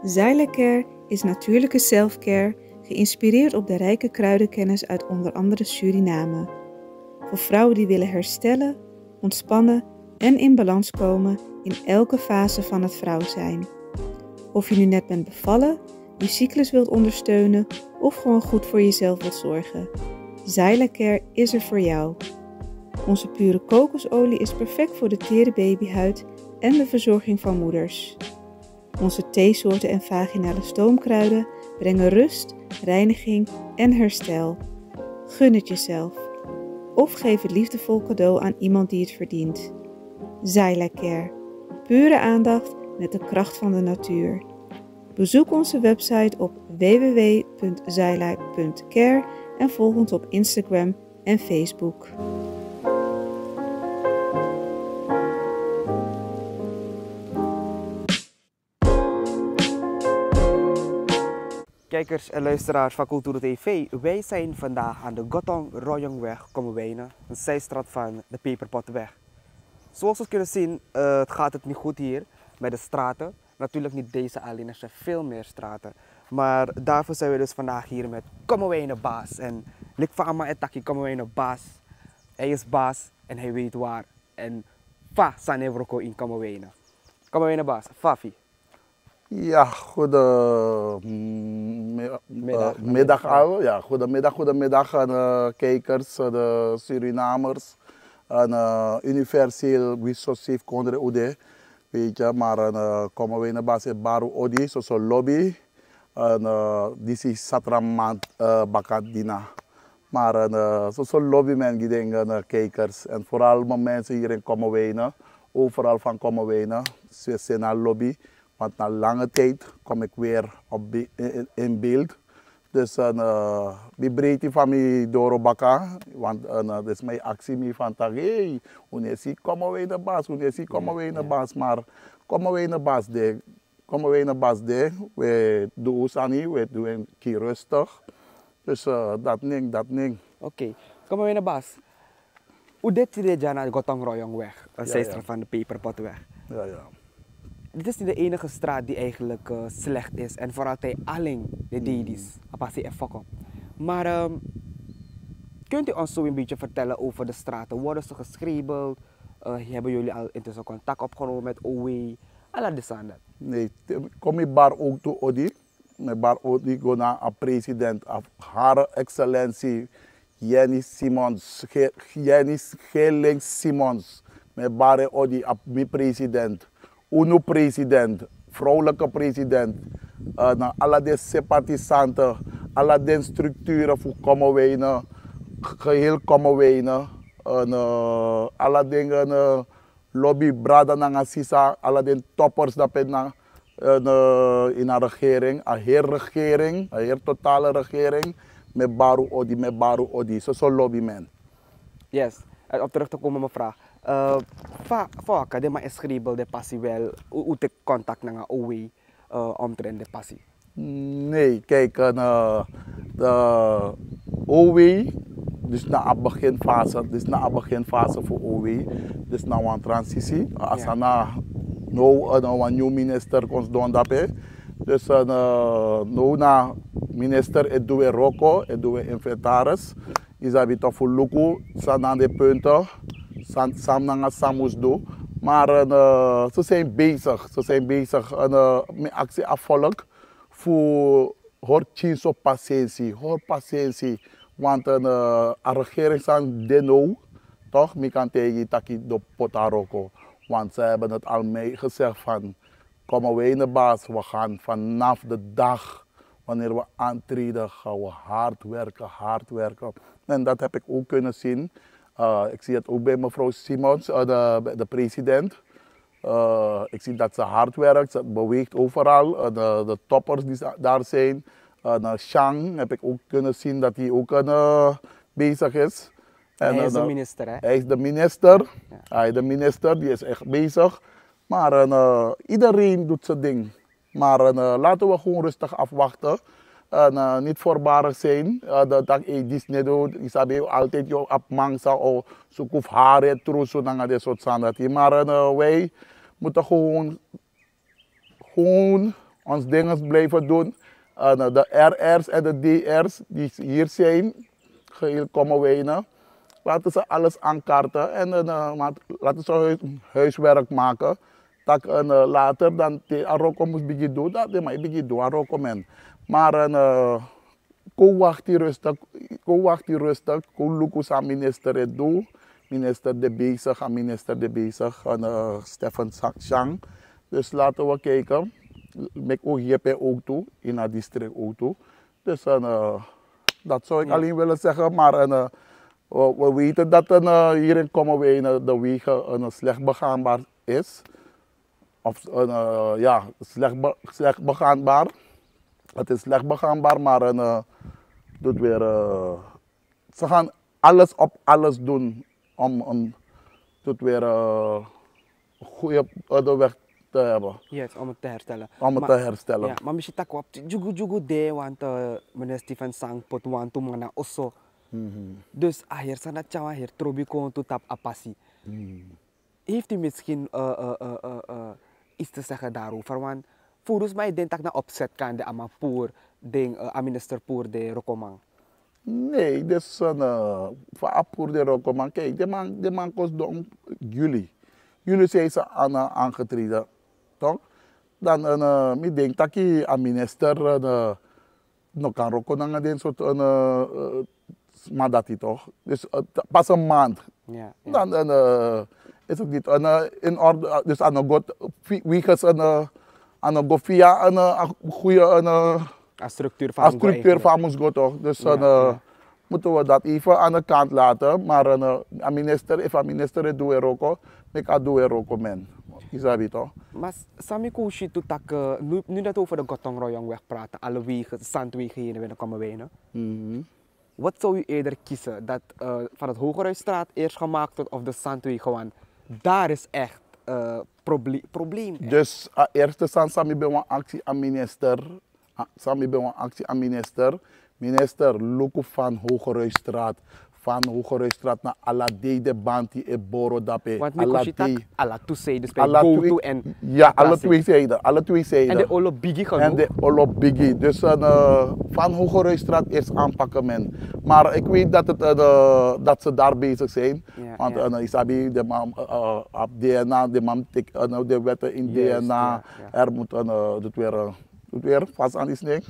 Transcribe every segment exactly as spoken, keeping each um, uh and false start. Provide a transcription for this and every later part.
Zyla Care is natuurlijke selfcare, geïnspireerd op de rijke kruidenkennis uit onder andere Suriname. Voor vrouwen die willen herstellen, ontspannen en in balans komen in elke fase van het vrouw zijn. Of je nu net bent bevallen, je cyclus wilt ondersteunen of gewoon goed voor jezelf wilt zorgen. Zyla Care is er voor jou. Onze pure kokosolie is perfect voor de tere babyhuid en de verzorging van moeders. Onze theesoorten en vaginale stoomkruiden brengen rust, reiniging en herstel. Gun het jezelf. Of geef het liefdevol cadeau aan iemand die het verdient. Zyla Care. Pure aandacht met de kracht van de natuur. Bezoek onze website op w w w punt zyla punt care en volg ons op Instagram en Facebook. Kijkers en luisteraars van Cultura T V, wij zijn vandaag aan de Gotong Royongweg, Kommerwijnen, een zijstraat van de Peperpotweg. Zoals we kunnen zien, eh, het gaat het niet goed hier met de straten. Natuurlijk niet deze alleen, er zijn veel meer straten. Maar daarvoor zijn we dus vandaag hier met Kommerwijnen Baas. En lik fa a man e taki, Kommerwijnen Baas, hij is baas en hij weet waar. En fa sani e wroko in Kommerwijnen. Kommerwijnen Baas, fa fu yu? Ja, goedemiddag. Al. Ja, goedemiddag, goedemiddag aan de kijkers, de Surinamers. En eh, universeel, wi so safe kondre ude. Weet je, maar en eh, Kommerwijnen Baas e baru odi, so so lobby. En eh, disi satraman eh, bakadina. Maar en eh, so so lobby men gi den eh, kijkers. En vooral mijn mensen hier in Kommerwijnen. Overal van Kommerwijnen. Sena lobby. Want na lange tijd kom ik weer op be- in, in- in beeld. Dus en eh, mi breiti fa mi doro baka. Want en eh, dus mi aksi mi van taki, hey, un e si Kommerwijnen Baas, un e si Kommerwijnen Baas. Maar Kommerwijnen Baas de, Kommerwijnen Baas de, we du un sani, we du en ki rustig. Dus eh, dat ning, dat ning. Oké, Kommerwijnen Baas. Un de tide dya na Gotong Royongweg, een zijstraat van de Peperpotweg. Ja, ja. Dit is niet de enige straat die eigenlijk eh, slecht is en vooral tij aling de dedis, a pasi e foko. Maar ehm, kunt u ons zo een beetje vertellen over de straten? Worden ze geschrebeld? Eh, hebben jullie al intussen contact opgenomen met O W? Ala de sani dati. Nee, te- kom mi bar ook tu odi. Mi bar odi go na a president of Hare Excellentie Jenny Simons, Ge- Jenny Geling Simons. Mi bar en odi op mi president, unu president, vrouwelijke president. Eh, na ala den sympathisanten, ala den structuren voor Kommerwijnen, geheel Kommerwijnen. En eh, ala dingen, eh, lobby brada nanga sisa, ala den toppers dape na en eh, in a regering, a heer regering, a heer totale regering. Mi bar un odi, mi bar un odi, so so lobby men. Yes, en op terug te komen mevrouw. Eh, fa fa waka den man e schriebel den pasi wel, u u teki contact nanga O W eh, omtrent den pasi? Nee, kijk, en eh, de O W, dus na a beginfase, dus na a beginfase voor O W, dus na wan transitie. Asana, no, eh, na wan nieuw minister kon sidon dape. Dus eh, no na minister e du e wroko, e du e inventaris. Yu sabi toch fu luku san na den punten, san san nanga san mus du. Maar eh, ze zijn bezig, ze zijn bezig. En eh, mi aksi a volk fu hori tyinso pasensi, hori pasensi. Want eh, a regering san de now, toch, mi kan taigi yu taki den o poti a wroko. Want ze hebben het al mij gezegd van, Kommerwijnen Baas, we gaan vanaf de dag wanneer we aantreden, gaan we hard werken, hard werken. En dat heb ik ook kunnen zien. Eh, ik zie het ook bij mevrouw Simons, eh, de, de president. Eh, ik zie dat ze hard werkt, ze beweegt overal. Eh, de, de toppers die za- daar zijn. Eh, na Shang heb ik ook kunnen zien dat hij ook eh, bezig is. En, Hij eh, is de de- minister, hè? Hij is de minister. Hij is de minister, die is echt bezig. Maar eh, iedereen doet zijn ding. Maar eh, laten we gewoon rustig afwachten. En eh, niet voorbarig zijn. Eh, dat dat ik dit niet doe. Ik zal altijd jou op mang zal, oh, zoek of hare, troeso nanga dit soort sani dati. Maar eh, wij moeten gewoon, gewoon ons dingen blijven doen. En eh, de R R's en de D R's die hier zijn, geheel komen wijnen. Laten ze alles aankaarten en eh, laten ze huis, huiswerk maken. Dat en eh, later dan te aroko moest begin doen, dat de man begin doen aroko men. Maar en eh, Kon wakti rustig, kon wakti rustig, kon luku san minister e du. Minister de bezig, a minister de bezig, en eh, Stefan Sa- Shang. Dus laten we kijken. Met O G P ook toe, in het district ook toe. Dus en eh, dat zou ik alleen willen zeggen, maar en eh, we, we weten dat en eh, hierin komen wij in eh, de wegen en eh, slecht begaanbaar is. Of en eh, ja, slecht, be- slecht begaanbaar. Het is slecht begaanbaar, maar en eh, doet weer. Eh, ze gaan alles op alles doen om een, doet weer eh, een goede orde weg te hebben. Yes, om het te herstellen. Om het te herstellen. Ja, maar misschien tak op jugu jugu de, want eh, meneer Stephen Sang pot wantu mana oso. Dus a heer sana tyawa heer trobi kon tu tap apasi. Heeft u misschien eh, eh, eh, eh, eh, iets te zeggen daarover? Want volgens mij denk ik naar opzet kan de ama poer ding, eh, a minister poer de rokoman. Nee, dus een uh, voor Apur de Rokoman. Kijk, de man, de man kost dom juli. Juli zijn ze aan, uh, aangetreden, toch? Dan uh, mi denk dat je aan minister uh, no kan roko nanga den soort uh, uh, sma dati toch. Dus uh, pas een maand. Ja, ja. Dan uh, is het niet uh, in orde. Uh, dus aan de god, wegens een uh, aan de god via een uh, goede een uh, A structuur a van structuur van moest go toch. Dus Ja, een uh, moeten we dat even aan de kant laten. Maar een uh, a minister, if a minister het doe roko, ik a doe roko men. Isabi toch? Maar sami kushi tu tak eh, nu, nu dat we over de Gotongroyong weg praten, alle wegen, zandwegen heen en weer komen wijnen. Mhm. Wat zou u eerder kiezen? Dat eh, van het Hogerhuisstraat eerst gemaakt wordt of de zandwegen? Want daar is echt eh proble probleem. Dus a eerste san sami ben wan actie aan minister. A- Sami ben wan actie aan minister. Minister, luku van Hogerhuisstraat. Van Hogerhuisstraat na ala dei de banti e boro dape. Want mi Ala kushi tak dei. Ala tu sei, dus bij Ala go twee- to en Ja, alle Kasi. Twee zijden. Alle twee En zijden. de olo bigi En genoeg. de Olo Biggie. Dus uh, van Hogerhuisstraat eerst aanpakken men. Maar ik weet dat, het, uh, dat ze daar bezig zijn. Ja, Want ja. uh, Isabi, de mam, uh, uh, op D N A, de mam tik uh, de wetten in Juist, D N A. Ja, ja. Er moet een, uh, doet weer, uh, doet weer vast aan die snake.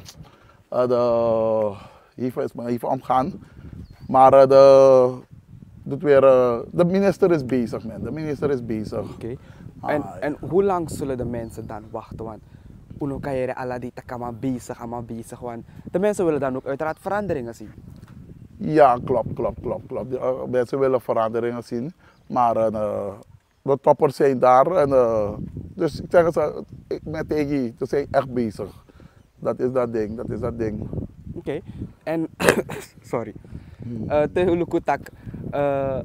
Uh, de, even, is maar even omgaan. Maar uh, de, doet weer, uh, de minister is bezig, man. De minister is bezig. Oké. En, en hoe lang zullen de mensen dan wachten? Want uno kan hier ala die tak allemaal bezig, allemaal bezig. Want de mensen willen dan ook uiteraard veranderingen zien. Ja, klopt, klopt, klopt, klopt. De, uh, mensen willen veranderingen zien. Maar uh, de toppers zijn daar. En, uh, dus ik zeg het, ik ben tegen je, ze zijn echt bezig. Dat is dat ding, dat is dat ding. Oké. En, sorry. Uh, te huluku tak, uh,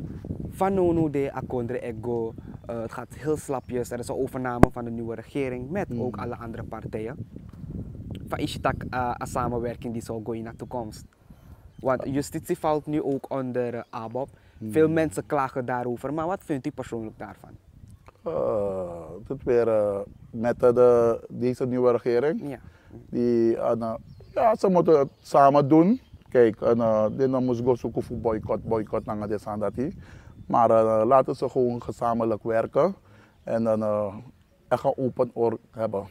van Nono de Akondre Ego, uh, het gaat heel slapjes. Er is een overname van de nieuwe regering met ook alle andere partijen. Van Ishitak, uh, een samenwerking die zou gaan naar de toekomst. Want justitie valt nu ook onder uh, ABOP. Veel mensen klagen daarover, maar wat vindt u persoonlijk daarvan? Uh, dat weer uh, met uh, de, deze nieuwe regering. Ja. Die, uh, ja, ze moeten het samen doen. Kijk, en, uh, dit dan moest go zoeken voor boycott, boycott nanga de sandati. Maar uh, laten ze gewoon gezamenlijk werken. En dan uh, echt een open oor hebben.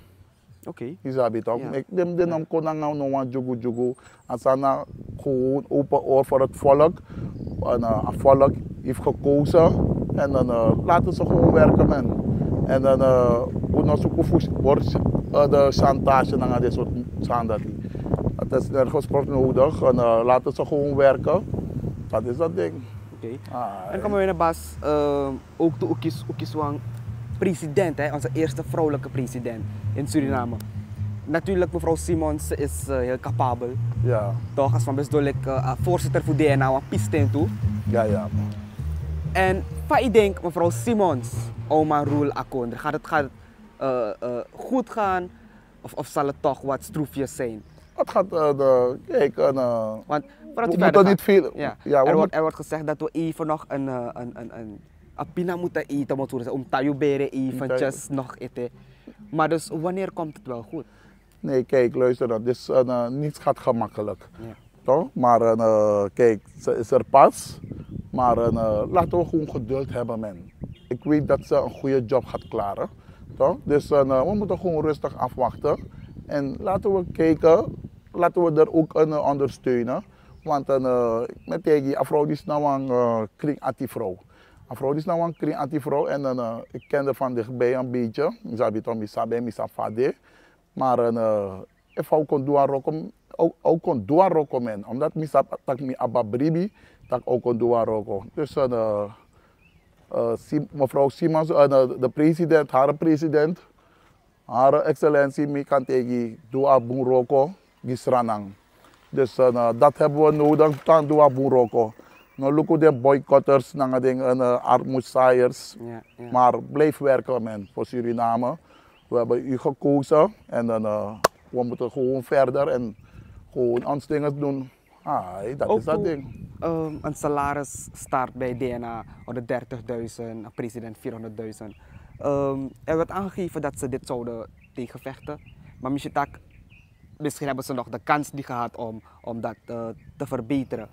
Oké. Isabi toch? Ja. Ik neem de naam kon nanga no wan jugu jugu. Asana gewoon open oor voor het volk. En uh, het volk heeft gekozen. En dan uh, laten ze gewoon werken, man. En dan uh, we nog zoeken voor uh, de chantage nanga dit soort sandati. Het is nergens voor nodig. En uh, laten ze gewoon werken. Dat is dat ding. Oké. Ah, En kom maar weer, Bas. Uh, ook de Oekis, Oekis Wang president, hè, onze eerste vrouwelijke president in Suriname. Natuurlijk, mevrouw Simons is uh, heel capabel. Ja, Toch, als van best dol ik uh, voorzitter voor D N A, wat pisten toe. ja, ja. En wat ik denk, mevrouw Simons, oma Roel Akonder, gaat het gaat, uh, uh, goed gaan of, of zal het toch wat stroefjes zijn? Het gaat, uh, de, kijk, uh, Want we voordat u moeten verder gaat, niet veel. Ja, Ja, we er, wordt, moeten- er wordt gezegd dat we even nog een, eh, een, een, een, een pina moeten eten, om het zo te zeggen, om tayu bere even Tayu. Just nog eten. Maar dus wanneer komt het wel goed? Nee, kijk, luister dan. Dus uh, niets gaat gemakkelijk. Ja. Toch? Maar uh, kijk, ze is er pas. Maar uh, laten we gewoon geduld hebben, man. Ik weet dat ze een goede job gaat klaren. Toch? Dus uh, we moeten gewoon rustig afwachten. En laten we kijken, laten we er ook uh, ondersteunen. Want uh, met Tegi, afro die is nou een uh, kring anti-vrouw. Afro die is nou een kring anti-vrouw. En uh, ik ken er van dichtbij een beetje. Misabi Tommy Sabe, Misafade. Maar uh, efu a o kon du wan wroko, a o kon du wan wroko, man. Omdat mi sabi tak' mi abi a bribi, tak' a o kon du wan wroko. Dus uh, uh, mevrouw Simons, uh, de president, hare president, hare excellentie, mi kan taigi, du a bun wroko gi Sranan. Dus uh, dat hebben we nodig, tan du a bun wroko. No luku den boycotters nanga den uh, armoedzaaiers. Maar blijf werken, man, voor Suriname. We hebben u gekozen en dan uh, we moeten gewoon verder en gewoon ons dingen doen. Ah, dat is dat ding. Um, een salaris start bij D N A honderddertigduizend, een president vierhonderdduizend. Um, er werd aangegeven dat ze dit zouden tegenvechten. Maar misschien, misschien hebben ze nog de kans niet gehad om, om dat uh, te verbeteren.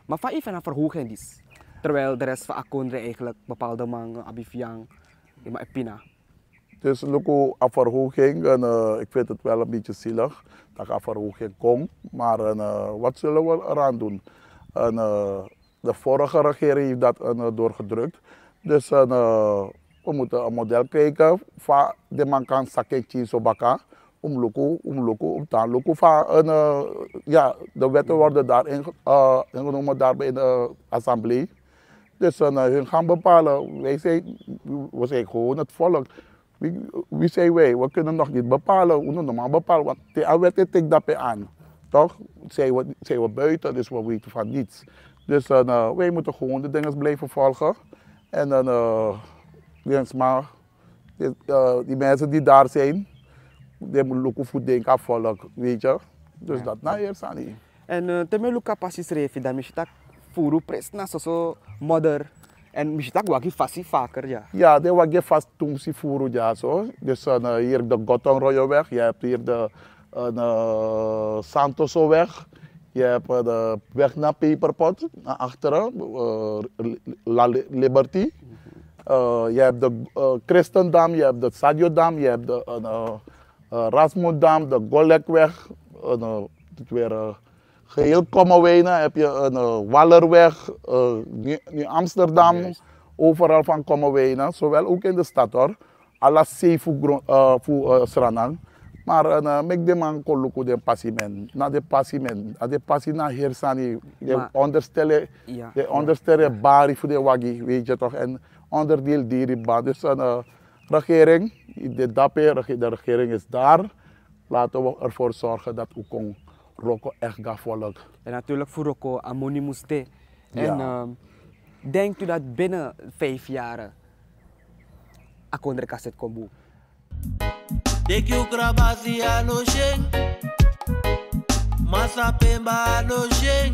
Maar van even een verhoging is. Terwijl de rest van Akondre eigenlijk bepaalde man, Abifiang, Ima Epina. Dus luku a verhoging, en uh, ik vind het wel een beetje zielig dat a verhoging komt. Maar uh, wat zullen we eraan doen? En, uh, de vorige regering heeft dat uh, doorgedrukt. Dus uh, we moeten een model kijken. Fa de man kan sakken chin so baka. Umluku, umluku, umtan luku fa. En uh, ja, de wetten worden daar in, uh, ingenomen daarbij in de assemblee. Dus uh, hun gaan bepalen. Wij zijn, we zijn gewoon het volk. Wie, wie zijn wij? We kunnen nog niet bepalen. We moeten nog maar bepalen. Want de awet tik daarbij aan. Toch? Zijn we, zijn we buiten, dus we weten van niets. Dus uh, wij moeten gewoon de dingen blijven volgen. En dan, uh, die, uh, die mensen die daar zijn, die moeten luku fu denken aan volk, weet je. Dus dat na hier sani. En uh, te mi luku a pasi srefi dan mi si tak' furu presi na soso modder. En mi si tak' wagi fasi vaker, ja. Ja, den wagi fasi tumsi furu dyaso. Dus uh, hier de Gotton Royoweg, je hebt hier de uh, Santosoweg, je hebt uh, de weg naar Peperpot, naar achteren, uh, La Liberty. Uh, je hebt de uh, Christendam, je hebt de Sadiodam, je hebt de uh, uh, Rasmondam, de Golekweg, uh, uh, weer uh, geheel Kommerwijnen heb je een uh, Wallerweg, uh, Nieuw Amsterdam, overal van Kommerwijnen, zowel ook in de stad hoor. Ala sei fu uh, fu uh, Sranan. Maar uh, meki den man kon luku den pasi men, na den pasi men, a den pasi na heri sani, den onderstelle, den onderstelle bari fu den wagi, weet je toch, en onderdeel diri ban. Dus uh, regering, de dape, de regering is daar. Laten we ervoor zorgen dat u kon wroko echt ga volk. En natuurlijk fu wroko a moni mus de. En uh, denkt u dat binnen vijf jaren Akondre Kasset kon boe? Teki u krabasi a no syen. Masa pemba a no syen.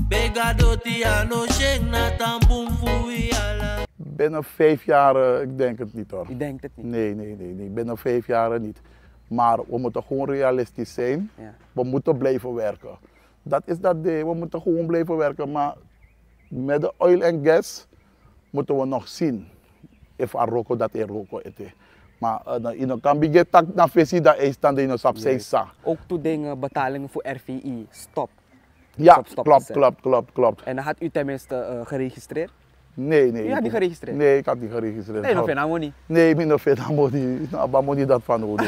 Bega doti a no syen na tan bun fu wi ala. Binnen vijf jaar, uh, ik denk het niet hoor. U denkt het niet? Nee, nee, nee, nee. Binnen vijf jaar niet. Maar we moeten gewoon realistisch zijn. Ja. We moeten blijven werken. Dat is dat ding. We moeten gewoon blijven werken. Maar met de oil en gas moeten we nog zien. Efu a wroko dati e wroko ete. Maar uh, yu no kan bigin taki na fesi dan e stan de yu no sabi san e sa. Ook to dingen, betalingen voor R V I, stop. Ja, klopt, klopt, klopt, klopt. En had u tenminste uh, geregistreerd? Nee, nee. U had niet geregistreerd? Nee, ik had niet geregistreerd. Nee, no fena moni. Nee, mi no fena moni. No abi a moni dati fanowdu.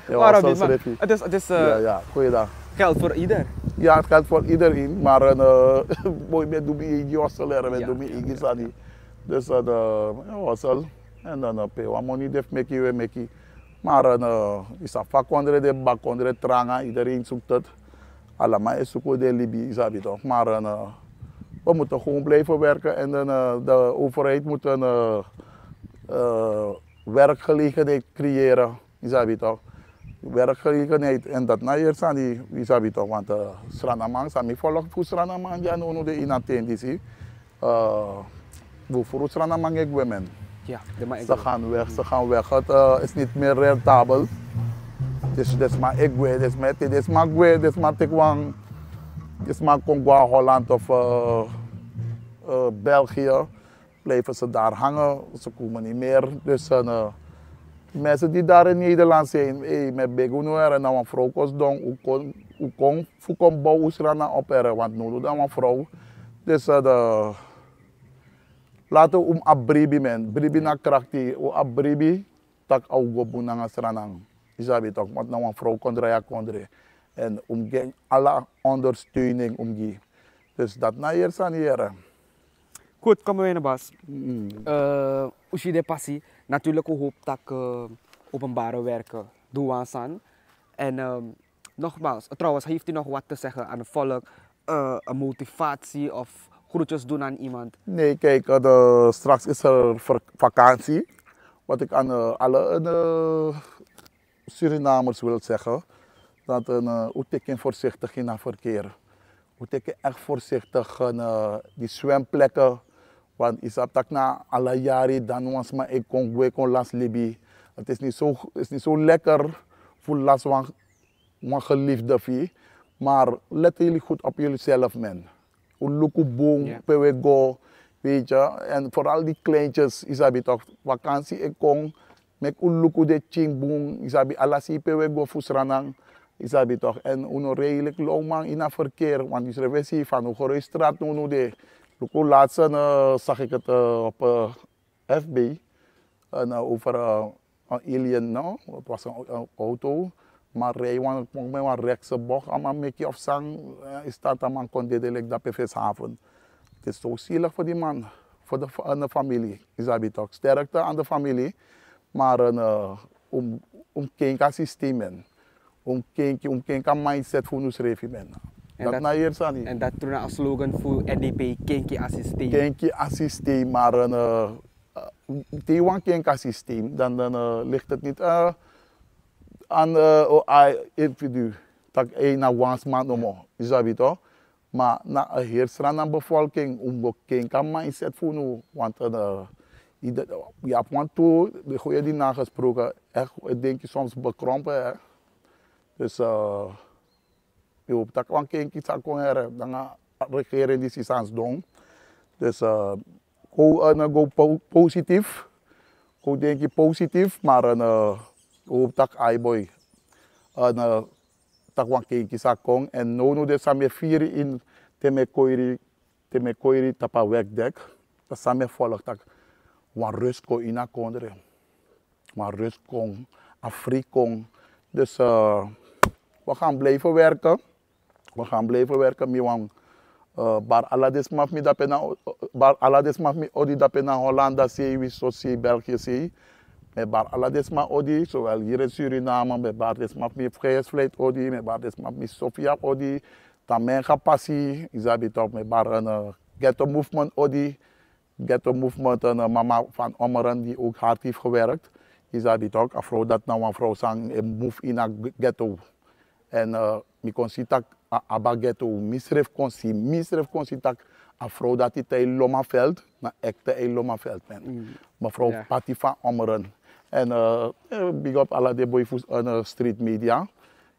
Waarom niet? Het is, het is uh, ja, ja. Goeiedag. Geld voor ieder. Ja, het geldt voor iedereen. Maar uh, boy, ben doe mi igi hostel, ben doe mi igi sani. Dus uh, hostel. En dan uh, pe wan moni def meki we meki. Maar uh, is a vakondre de bakondre tranga, iedereen zoekt het. Allemaal is ook de libi, sabi toch. Maar uh, we moeten gewoon blijven werken en uh, de overheid moet een uh, uh, werkgelegenheid creëren, sabi toch. Werkgelegenheid en dat na hier sani, sabi toch. Want uh, Sranaman, sami volk fu Sranaman, ja no no de inatendisi. Uh, we vroeg Sranaman ik women. Ja, de man. Ze gaan weg, ze gaan weg. Het uh, is niet meer rentabel. Dus desma e gwe, desma e te desma gwe, desma teki wan, desma kon go a Holland of eh, eh, België, blijven ze daar hangen, ze komen niet meer. Dus eh, die mensen die daar in Nederland zijn, hey, met begi unu ere na wan vrouw kon sidon, u kon, u kon fu kon bouw u srana op ere, want nunu dan wan vrouw. Dus eh, de, laten we um a bribi men, bribi na krakti, u a bribi, tak' a o go bun nanga sranan. Yu sabi tok, want na wan vrouw kon drai a kondre. En un mus gi en ala ondersteuning un mus gi. Dus dat na hier sani here. Goed, kom we bas. Eh, u si de pasi. Natuurlijk u hoop tak' eh, openbare werken doen wan san. En ehm, nogmaals, trouwens, heeft u nog wat te zeggen aan het volk? Eh, een motivatie of groetjes doen aan iemand? Nee, kijk, eh, de, straks is er ver- vakantie. Wat ik aan eh, alle eh, Surinamers wil zeggen, dat eh, u teken voorzichtig in het verkeer. U teken echt voorzichtig in eh, die zwemplekken. Want je sabi tak' na ala yari dan wan sma e kon gwe kon lasi libi. Het is niet zo, is niet zo lekker fu lasi wan wan geliefde fu yu. Maar let jullie goed op jullie zelf, men. Un luku bun, pe we go, weet je. En vooral die kleintjes, yu sabi toch, vakantie e kon, meki un luku den pikin bun, yu sabi, ala sei pe we go fu sranan, yu sabi toch. En un no redelijk low man in a verkeer, want yu srefi e si fa un groei straat nownow de. Luku laatst, eh, zag ik het eh, op eh, F B. En eh, over eh, een alien, no? Het was een, een auto. Maar rij wan, kon met wan rechtse bocht, a man meki of san, eh, is dat a man kon dede leki dape vishaven. Het is zo zielig voor die man, voor de fa- en de familie, yu sabi toch. Sterkte aan de familie, maar een, eh, um, um kenki a systeem, men. Um kenki, um kenki a mindset fu unu srefi, men. Dat na hier sani. En dat tru na a slogan fu N D P, kenki a systeem. Kenki a systeem, maar een, eh, eh, te yu wan kenki a systeem, dan, dan eh, ligt het niet eh, aan eh, o- a individu. Tak' ei na wan sma nomo, yu sabi toch. Maar na a heri sranan bevolking, un mus go kenki a mindset fu unu. Want eh, yu de- yu abi wantu, de goeie die nagesproken, echt, ik denk je soms bekrompen, hè. Dus eh, yu hoop tak' wan kenki sa kon here, nanga regering disi san sidon. Dus eh, go, eh, go po- positief. Go denki positief, maar eh, yu hoop tak' ai boy. Eh, tak' wan kenki sa kon. En nownow de san mi e firi ini, te mi e koiri, te mi e koiri tapu a wegdek. Dan san mi e folg tak' wan rust kon ini a kondre. Maar rust kon, a free kon. Dus eh, we gaan blijven werken. We gaan blijven werken. Mi wan eh, bari ala den sma fu mi dape na, bari ala den sma fu mi odi dape na Hollanda sei, Wiso sei, België sei. Mi e bari ala den sma odi, zowel hier in Suriname, mi e bari den sma fu mi fu Gijsvleit odi, mi e bari den sma fu mi Sofia odi, Tamenga pasi, yu sabi toch, mi e bari eh, ghetto movement odi. Ghetto movement, een eh, mama van Ommeren die ook hard heeft gewerkt. Yu sabi toch, a vrouw dat na wan vrouw san e move ini a ghetto. En eh, mi kon si tak' a abi a ghetto, mi srefi kon si, mi srefi kon si tak' a vrouw dati te e lomi a veld, na ekte e lomi a veld, men. Mevrouw Patty van Ommeren. En eh, eh, big up ala den boi fu eh, street media.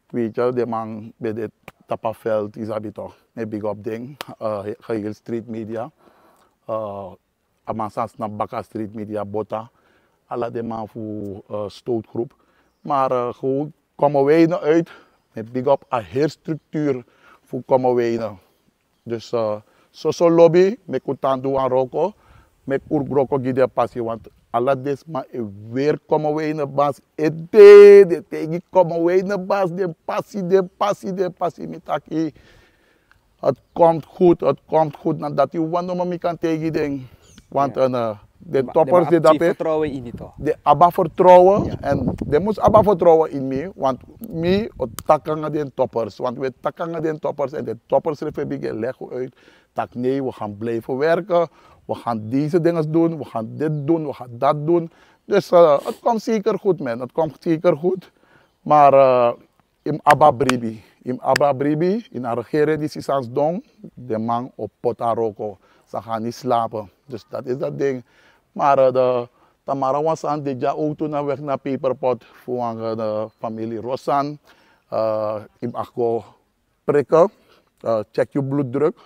Weet je, den man ben de tapu a veld, yu sabi toch. Mi e big up den, eh, geheel street media. Eh, a man san snapu baka street media, Bota, ala den man fu eh, stootgroep. Maar eh, gewoon Kommerwijnen uit, mi e big up a heri structuur fu Kommerwijnen. Dus eh, soso lobi, meki un tan du wan wroko, meki un wroko gi den pasi, want ala den sma e weri Kommerwijnen basi ede, den taigi Kommerwijnen basi den pasi, den pasi, den pasi, mi taki. Het komt goed, het komt goed. Na dati wan nomo mi kan taigi den. Want eh, den toppers, den dape, den abi a vertrouwen. En den mus abi a vertrouwen in mi. Want mi o taki nanga den toppers. Want we taki nanga den toppers. En den toppers srefi e bigin legi uit. Tak' nee, we gaan blijven werken. We gaan deze dingen doen. We gaan dit doen. We gaan dat doen. Dus eh, het komt zeker goed, man. Het komt zeker goed. Maar eh, yu mus abi a bribi. Yu mus abi a bribi. Ini a regering disi san sidon, den man o poti a wroko. San gaan niet slapen. Dus dat is dat ding. Maar eh, de, Tamara wan sani de dya owtu na weg na Peperpot fu wan, eh, famili Rosan. Eh, yu mag go prikken, eh, check yu bloeddruk.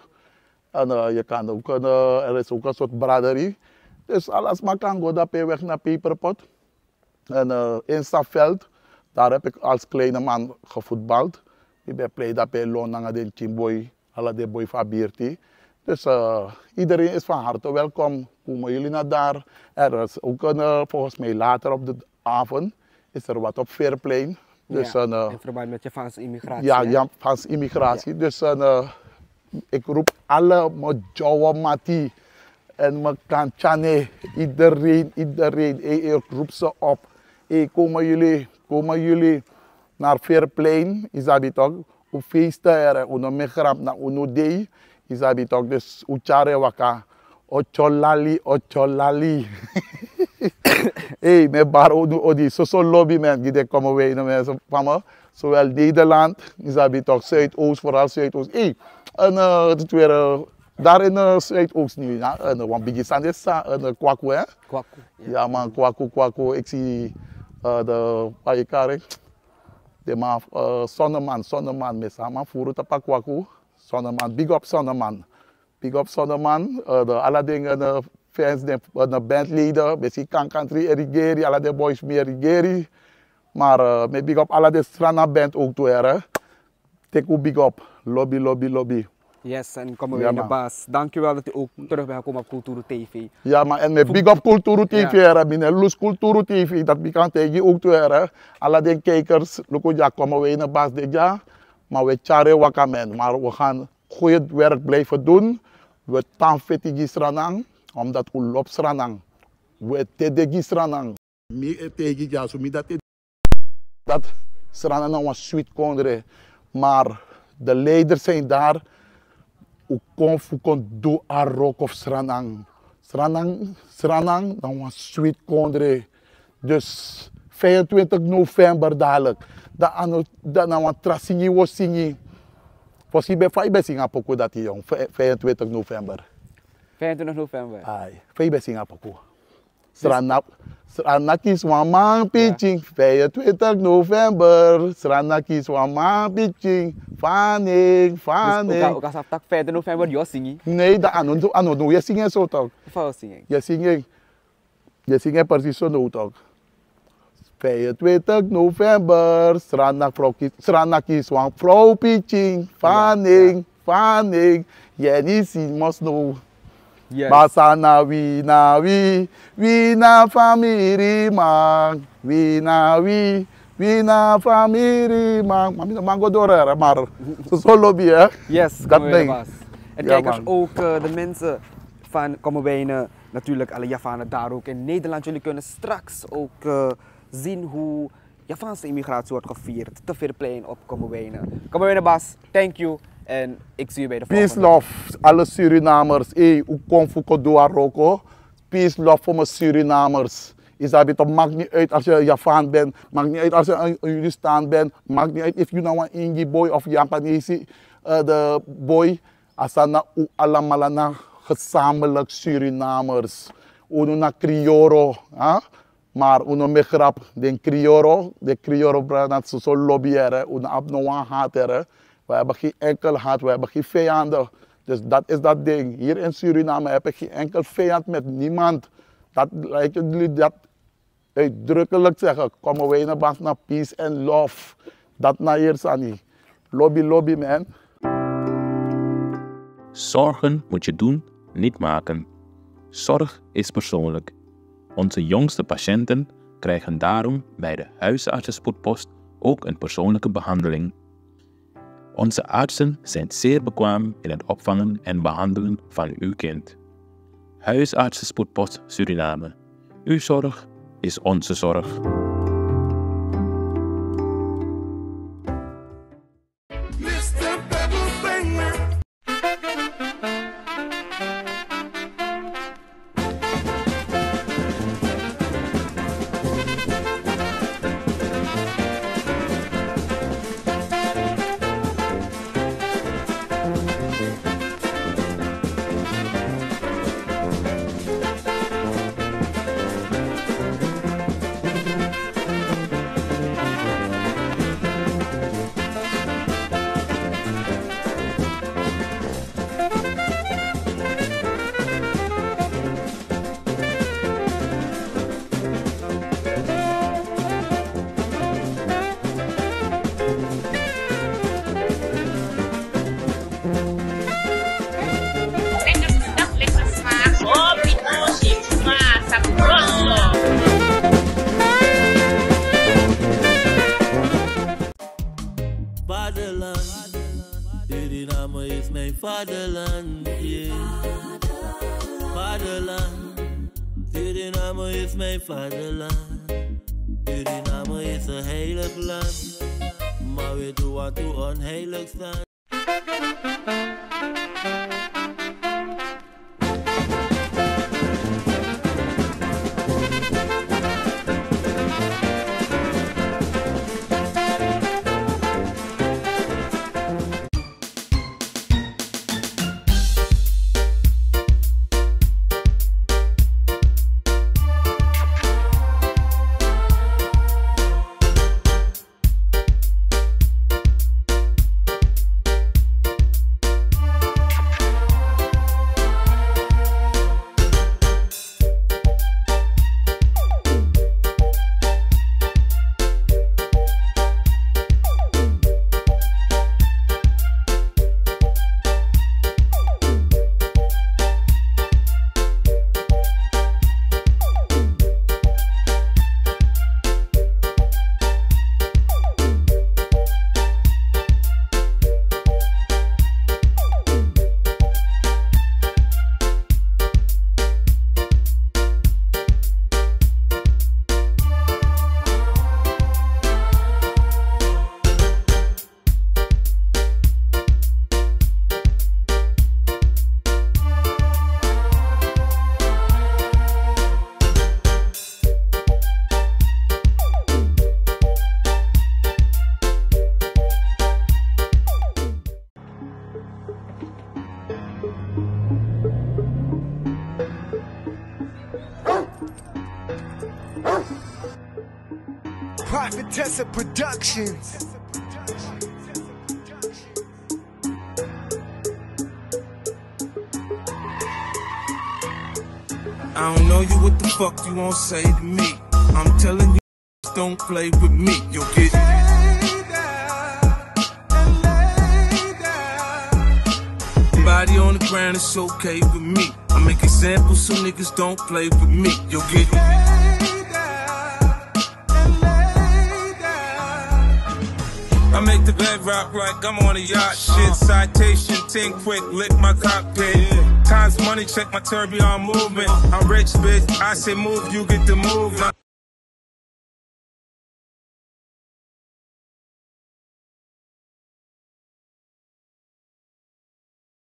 En, eh, je kan ook een, eh, er is ook een soort braderie. Dus alles maar kan go daar per weg naar Peperpot. En, eh, in Safveld, daar heb ik als kleine man gevoetbald. Ik ben play daar per Lon nanga den Chimboi, ala den boi van Birti. Dus, eh, iedereen is van harte welkom. Komen jullie naar daar. Er is ook een, eh, volgens mij later op de avond is er wat op Veerplein. Dus, ja, een, eh, in verband met Javaanse immigratie, ja, hè? Javaanse immigratie. Ja. Dus, een, eh, ik roep alle mijn Jowo Mati en mijn Kantjane, iedereen, iedereen. Hey, ik roep ze op. Hey, komen jullie, komen jullie naar Veerplein, isabi toch? Un feesten, here, unu mi grap na unu dei. Isabi toch, dus un tyari waka. Otyolali, otyolali. Hey, mi e bari unu odi, soso lobi man, gi den Commewijne mensen van mi. Zowel Nederland, isabi toch, Zuidoost, vooral Zuidoost. Hey, en, eh, het is weer, eh, daar in, eh, Zuidoost nu, ja, en, eh, wan bigi sani de sa, en, eh, kwaku, hè? Kwaku, ja. Ja man, kwaku, kwaku. Ik zie, eh, de, waar je kan, de man, eh, Sonneman, Sonneman, mi si a man furu tapu a kwaku. Sonneman, big up Sonneman. Big up Sonneman, eh, de ala den, eh, fans, de, eh, de bandleden, mi si Kan Country e rigeri, ala den boys mi e rigeri. Maar, eh, mi e big up ala den Sranan band ook tu, here. Teki un big up, lobi, lobi, lobi. Yes, en Commewijne Bas, dankjewel dat u ook terug bent gekomen op Kulturu T V. Ja man, en mi e big up Kulturu T V, here. Mi no e lusu Kulturu T V, dat mi kan taigi unu ook tu, here. Ala den kijkers, luku dya, Commewijne Bas de dya. Maar we tyari waka man, maar we gaan goeie werk blijven doen. We tan feti gi Sranan, omdat un lobi Sranan. We dede gi Sranan. Mi e taigi dyaso, mi dati, dat Sranan na wan sweet kondre, maar de leiders zijn daar, un kon fu kon du a wroko fu Sranan. Sranan, Sranan na wan sweet kondre. Dus vijfentwintig november dadelijk. Dan a no, dan na wan tra singi wi o singi. Fosi yu ben, fa yu ben singi a poku dati, yong, vijfentwintig november. Vijfentwintig november. Ai, fa yu ben singi a poku. Sranan, Sranan kisi wan manpikin, vijfentwintig november. Sranan kisi wan manpikin, faneng, faneng. Dus un kan, un kan sabi taki vijfentwintig november yu o singi? Nee, dan a no, a no, no, yu e singi en so toch. Fa yu o singi en? Yu e singi en, yu e singi en precies so now toch. Vijfentwintig november, Sranan kisi wan vrouw pikin, faneng, faneng, Jenny Simons now. Yes. Basa na wi, na wi, wi na famiri man, wi na wi, wi na famiri man. Ma mi no man go doro, hè, maar soso lobi, hè. Yes, dat ding. En kijkers, ook, eh, de mensen van Commewijne, natuurlijk alle Javanen daar ook in Nederland. Jullie kunnen straks ook, eh, zien hoe Javaanse immigratie wordt gevierd te Veerplein op Commewijne. Commewijne Bas, thank you. En ik zie u bij de volgende. Peace, love, alle Surinamers. Hey, un kon fu kon du a wroko. Peace, love voor mijn Surinamers. Isabi toch, maakt niet uit als je Javaan bent, maakt niet uit als je een, een Hindustan bent, maakt niet uit of je nou een Ingi boy of Japanese, eh, de boy. A sani na un alamala na gezamenlijk Surinamers. Unu na Krioro, hè? Maar unu mi e grap, den Krioro, den Krioro brada na soso lobi, here. Unu abi no wan haat, here. We hebben geen enkel haat, we hebben geen vijanden. Dus dat is dat ding. Hier in Suriname heb ik geen enkel vijand met niemand. Dat, laat ik jullie dat uitdrukkelijk zeggen. Commewijne Bas na peace and love. Dat na hier sani. Lobi, lobi, man. Zorgen moet je doen, niet maken. Zorg is persoonlijk. Onze jongste patiënten krijgen daarom bij de huisartsenspoedpost ook een persoonlijke behandeling. Onze artsen zijn zeer bekwaam in het opvangen en behandelen van uw kind. Huisartsenspoedpost Suriname. Uw zorg is onze zorg. Suriname is mijn vaderland, yeah. Vaderland. Suriname is mijn vaderland. Suriname is een heilig land, maar we doen wat we onheilig staan. Prophetessa Productions. I don't know you, what the fuck you won't say to me? I'm telling you, don't play with me, you'll get body on the ground, it's okay with me. I make examples so niggas don't play with me, you'll get I make the bed rock like I'm on a yacht. Shit, citation, ting quick, lick my cockpit. Times money, check my tourbillon movement. I'm rich, bitch. I say move, you get the move.